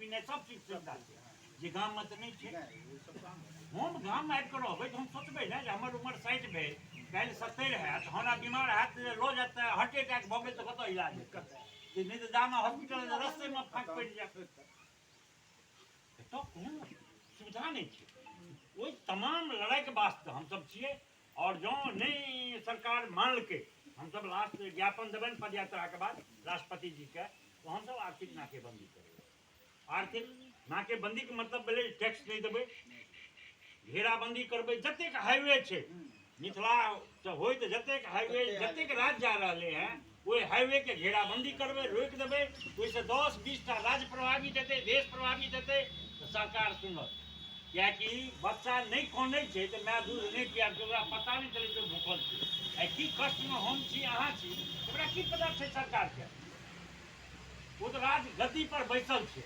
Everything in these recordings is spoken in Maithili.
पीनाइ सब चीज सुविधा छै, जे गाममे तऽ नहि छै। नहि, ओ सब कहाँ भेल? हम गाममे आबि कऽ रहबै तऽ हम सोचबै ने जे हमर उमर 60 भेल, काल्हि 70 हैत, हमरा बीमार हैत तऽ लऽ जायत, तऽ हार्ट अटैक भऽ गेल तऽ कतऽ इलाज हेतै? नहि तऽ जामे हॉस्पिटल रस्तेमे फाँक पड़ि जायत। एतऽ कोनो सुविधा नहि छै। ओहि तमाम लड़ाइके वास्ते हमसब छियै। आओर जँ नहि सरकार मानलकै, हमसब लास्ट ज्ञापन देबनि पदयात्राके बाद राष्ट्रपति जीके, तऽ हमसब आर्थिक नाकेबन्दी करबै। आर्थिक नाकेबन्दीके मतलब भेलै टैक्स नहि देबै, घेराबन्दी करबै। जतेक हाईवे छै मिथिला से होइत, जतेक हाईवे जतेक राज्य जा रहलै हँ, ओहि हाईवेके घेराबन्दी करबै, रोकि देबै। ओहिसँ 10-20 टा राज्य प्रभावित हेतै, देश प्रभावित हेतै, तऽ सरकार सुनत। किएकि बच्चा नहि कनै छै तऽ माय दूध नहि पियाब छै, ओकरा पता नहि चलै छै भूखल छै। आइ की कष्टमे हम छी, अहाँ छी, ओकरा की पता छै सरकारके? ओ तऽ राज गद्दी पर बैसल छै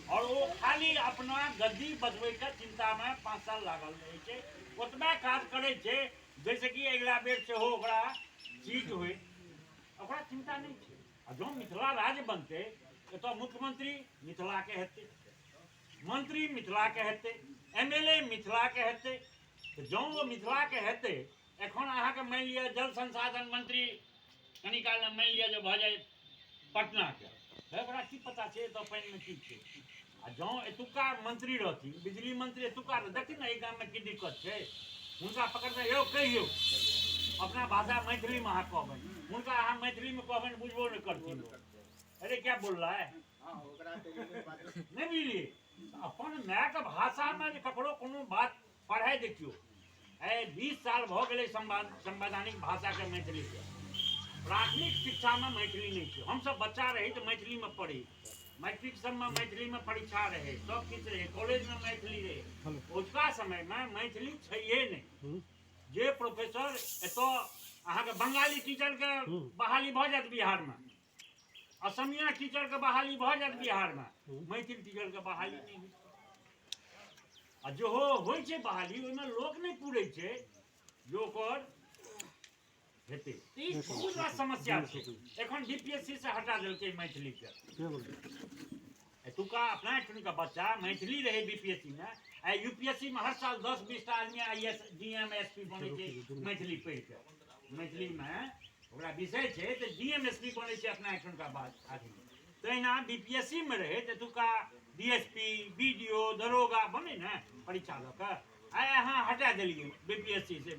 आओर ओ खाली अपना गद्दी बचबैके चिन्तामे 5 साल लागल रहै छै। ओतबे काज करै छै जाहिसँ कि अगिला बेर सेहो ओकरा सीट होइ, ओकरा चिन्ता नहि छै। आ जँ मिथिला राज्य बनतै, एतऽ मुख्यमंत्री मिथिलाके हेतै, मंत्री मिथिलाके हेतै, एम एल ए मिथिलाके हेतै। तऽ जँ ओ मिथिलाके हेतै, एखन अहाँके मानि लिअ जल संसाधन मंत्री कनी काल मानि लिअ जे भऽ जाय पटनाके, तऽ ओकरा की पता छै एतऽ पानिमे की छै? आ जँ एतुक्का मंत्री रहथिन, बिजली मंत्री एतुक्का, तऽ देखथिन ने एहि गाममे की दिक्कत छै। हुनका पकड़बै, यौ कहियौ, अपना भाषा मैथिलीमे अहाँ कहबनि हुनका, अहाँ मैथिलीमे कहबनि, बुझबो नहि करथिन ओ। अरे क्या बोल रहा है? हँ, ओकरा तऽ ई बात नहि बुझलियै। अपन मायके भाषामे जे ककरो कोनो बात पढ़ाइ, देखियौ, आइ 20 साल भऽ गेलै संवैधानिक भाषाके मैथिलीके। प्राथमिक शिक्षामे मैथिली नहि छै। हमसब बच्चा रही तऽ मैथिलीमे पढ़ी, मैट्रिक सबमे मैथिलीमे परीक्षा रहै, सब किछु रहै, कॉलेजमे मैथिली रहै। ओजुका समयमे मैथिली छैहे नहि। जे प्रोफेसर एतऽ अहाँके बंगाली टीचरके बहाली भऽ जायत बिहारमे, असमिया टीचरके बहाली भऽ जायत बिहारमे, मैथिल टीचरके बहाली नहि होइ छै। आ जेहो होइ छै बहाली, ओहिमे लोक नहि पूरै छै जे ओकर हेतै। ई बहुत रास समस्या छै। एखन बीपीएससी से हटा देलकै मैथिलीके। एतुका अपना एखुनका बच्चा मैथिली रहै बीपीएससी मे, आइ यूपीएससी मे हर साल 10-20 टा आदमी I S, D M, S P बनै छै। मैथिली पढ़ि कऽ, मैथिलीमे ओकरा विषय छै तऽ डी एम, एस पी बनै छै अपना एखुनका बात आदमी। तहिना बीपीएससी मे रहै तऽ एतुका D S P, B D O, दरोगा बनै ने परीक्षा लऽ कऽ। आइ अहाँ हटा देलियै बीपीएससी से।